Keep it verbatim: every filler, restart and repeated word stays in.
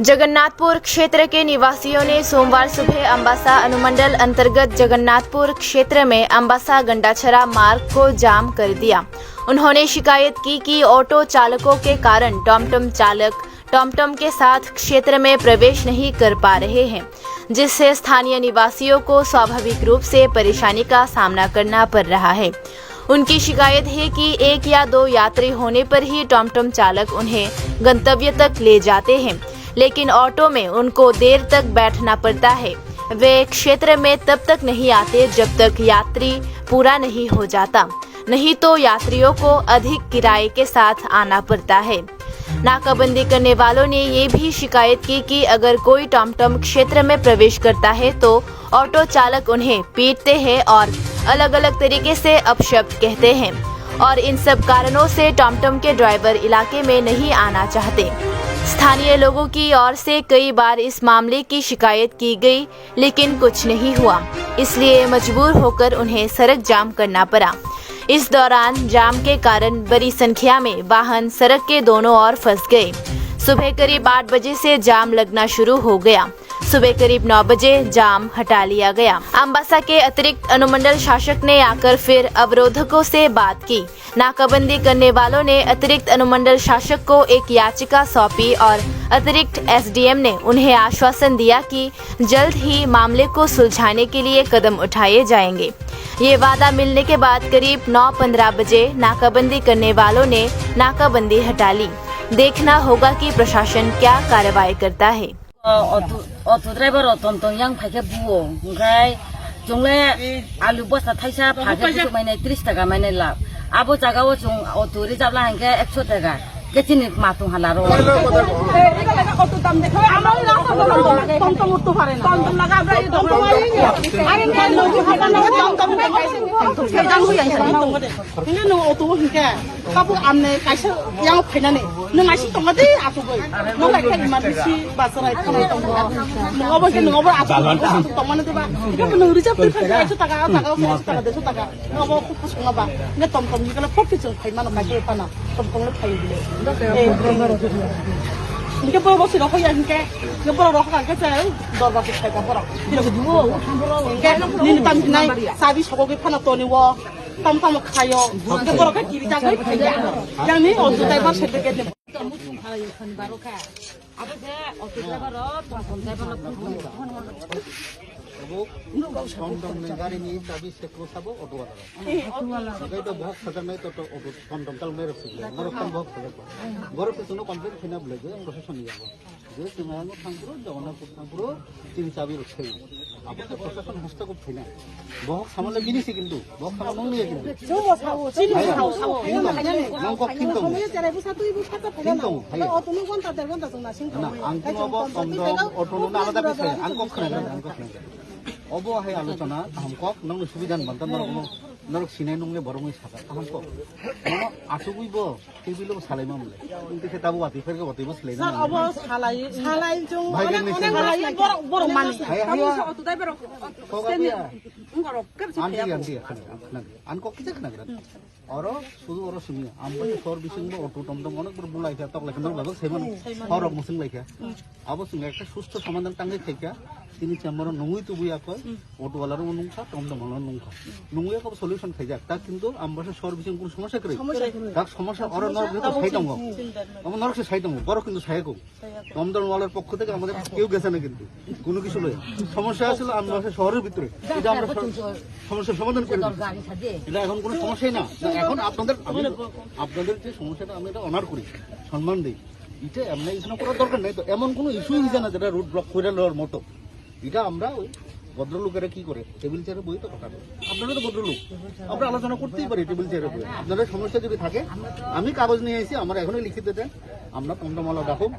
जगन्नाथपुर क्षेत्र के निवासियों ने सोमवार सुबह अम्बासा अनुमंडल अंतर्गत जगन्नाथपुर क्षेत्र में अम्बासा गंडाछरा मार्ग को जाम कर दिया। उन्होंने शिकायत की कि ऑटो चालकों के कारण टॉमटॉम चालक टॉमटॉम के साथ क्षेत्र में प्रवेश नहीं कर पा रहे हैं, जिससे स्थानीय निवासियों को स्वाभाविक रूप से परेशानी का सामना करना पड़ रहा है। उनकी शिकायत है कि एक या दो यात्री होने पर ही टॉमटॉम चालक उन्हें गंतव्य तक ले जाते हैं, लेकिन ऑटो में उनको देर तक बैठना पड़ता है। वे क्षेत्र में तब तक नहीं आते जब तक यात्री पूरा नहीं हो जाता, नहीं तो यात्रियों को अधिक किराए के साथ आना पड़ता है। नाकाबंदी करने वालों ने ये भी शिकायत की कि अगर कोई टॉमटॉम क्षेत्र में प्रवेश करता है तो ऑटो चालक उन्हें पीटते हैं और अलग-अलग तरीके से अपशब्द कहते हैं और इन सब कारणों से टॉमटॉम के ड्राइवर इलाके में नहीं आना चाहते। स्थानीय लोगों की ओर से कई बार इस मामले की शिकायत की गई, लेकिन कुछ नहीं हुआ, इसलिए मजबूर होकर उन्हें सड़क जाम करना पड़ा। इस दौरान जाम के कारण बड़ी संख्या में वाहन सड़क के दोनों ओर फंस गए। सुबह करीब आठ बजे से जाम लगना शुरू हो गया। सुबह करीब नौ बजे जाम हटा लिया गया। अम्बासा के अतिरिक्त अनुमंडल शासक ने आकर फिर अवरोधकों से बात की। नाकाबंदी करने वालों ने अतिरिक्त अनुमंडल शासक को एक याचिका सौंपी और अतिरिक्त एसडीएम ने उन्हें आश्वासन दिया कि जल्द ही मामले को सुलझाने के लिए कदम उठाए जाएंगे। ये वादा मिलने के बाद करीब नौ पन्द्रह बजे नाकाबंदी करने वालों ने नाकाबंदी हटा ली। देखना होगा कि प्रशासन क्या कार्रवाई करता है। Auto, auto driver rok tom tom yang phaikhe buo, hwnkhe chwngle alu bosta thaisa phaikhe buchuk mainai tris taka mainai lab. Abo jaga o chwng auto reserve la hwnkhe ekso taka. Khe chini matung hala ro. Auto dam dekho, amar rasta dam dekho. Tom tom utto pare na. Tom tom laga, amra ei tom tom. Are, tom tom. Hino nung auto hwnkhe, kabu amne kaisa yang phainani. Nung aisi tongo de, achugwi. Nung lai khai emergency basarai phone tongo. Nung obo khe nung obo achugwi, achugwi tongmani de ba. Hwnkhe nung reserve twi phai ekso taka, o taka, o taka, deso taka. Nung obo kuk kusung ba. Nge tom tom ni kala forty chwng phai mano kaisa phano. Tom tom le phai bile. Hwnkhe bo bo siro hoya hwnkhe. Nge borok rok hwnkhe se dorbar se khai ka borok. Hwnkhe nini tam hinai sabi sogo gwi phano toni wo. Tam tamo khayo, hwnkhe borok khe kiri jagwi phaiya. Yang ni auto driver certificate ni. Muchung khayo khani baro kha. Abo je auto driver ro, tom tom driver ro. Abo tom tom ni gari ni chabi se ko sabo auto wala. Eh, auto wala. Sakai to bohok sajak nai to, to auto tom tom tal nai rok sile. Borok tam bohok sajak. Borok se suno complain khina bole je, ang rosha soni yabo. Je chwng ayang thangphuru, Jogonnatpur thangphuru, chini chabi rok sayo. Abo khe proshashan hasteo phaina. Bohok samale bini se kintu, bohok samale nung liya kintu. Chini sao, sao, sao, sao, sao. Nang kok kintu. Somoyo cherai busa twi busa ta phaina. Kintu, hai. Auto no gonta der gonta chwng nasing tong. Na, ang khe obo auto no alada khe, ang kok khna, ang kok khna. Obo hai alochona, ang kok, nang subidhan banta norok no, norok sinai nung le borok ni saka, ang kok. Nono asugwi bo. Tei bwlwk bo salai ma mole. Tei khe tabuk watwi phaikhe watwi bo salai Sir, mano. Obo salai, salai chung, Bhai, onek, khe onek salai. Salai, borok, borok mani. Hai, hai, hai. Tamo sa otu dai borok, otu Kok seni, apiya? Borok, kar si Anti, kaya. Anti, khana, khana. An kok kisa khana gra. Oro, sudu oro simi. Ambo sor bising bo otu tom tom onek bor bulai kha, tok lai kha, nok lai kha, seman. Seman. Horok musing lai kha. Abo chwng ekta susto somadhan tangwi khaikha, tini chamber o nungwi tubui akoi, auto wala rok nungkha, tom tom wala nungkha. Nungwi akoi solution khaijak, ta kintu Ambasa sor bising kunu somosa kwrwi. Somosa kwrwi. Tak somosa oro norok jeto sai tongo. Omo norok se sai tongo, borok kintu sai ko. Tom tom wala pokho theke amader keu geche na kintu. Kunu kichu loi. Somosa asilo Ambasa sohor bhitore. Eta amra sor-, somosa somadhan kore. Eta ekhon kunu somosa na. Na, ekhon apnader, ami, apnader je somosa ta ami eta honor kori, sonman dei. এটা এমনি ইস্যু করার দরকার নেই তো, এমন কোনো ইস্যুই হয়েছে না যেটা রোড ব্লক করে নেওয়ার মতো। এটা আমরা ওই ভদ্রলোকেরা কি করে, টেবিল চেয়ারে বই তো কথা বলে। আপনারা তো ভদ্রলোক, আমরা আলোচনা করতেই পারি টেবিল চেয়ারে বই। আপনাদের সমস্যা যদি থাকে, আমি কাগজ নিয়ে এসে আমার এখনই লিখিত দেন, আমরা তন্ত্রমালা ডাকুক।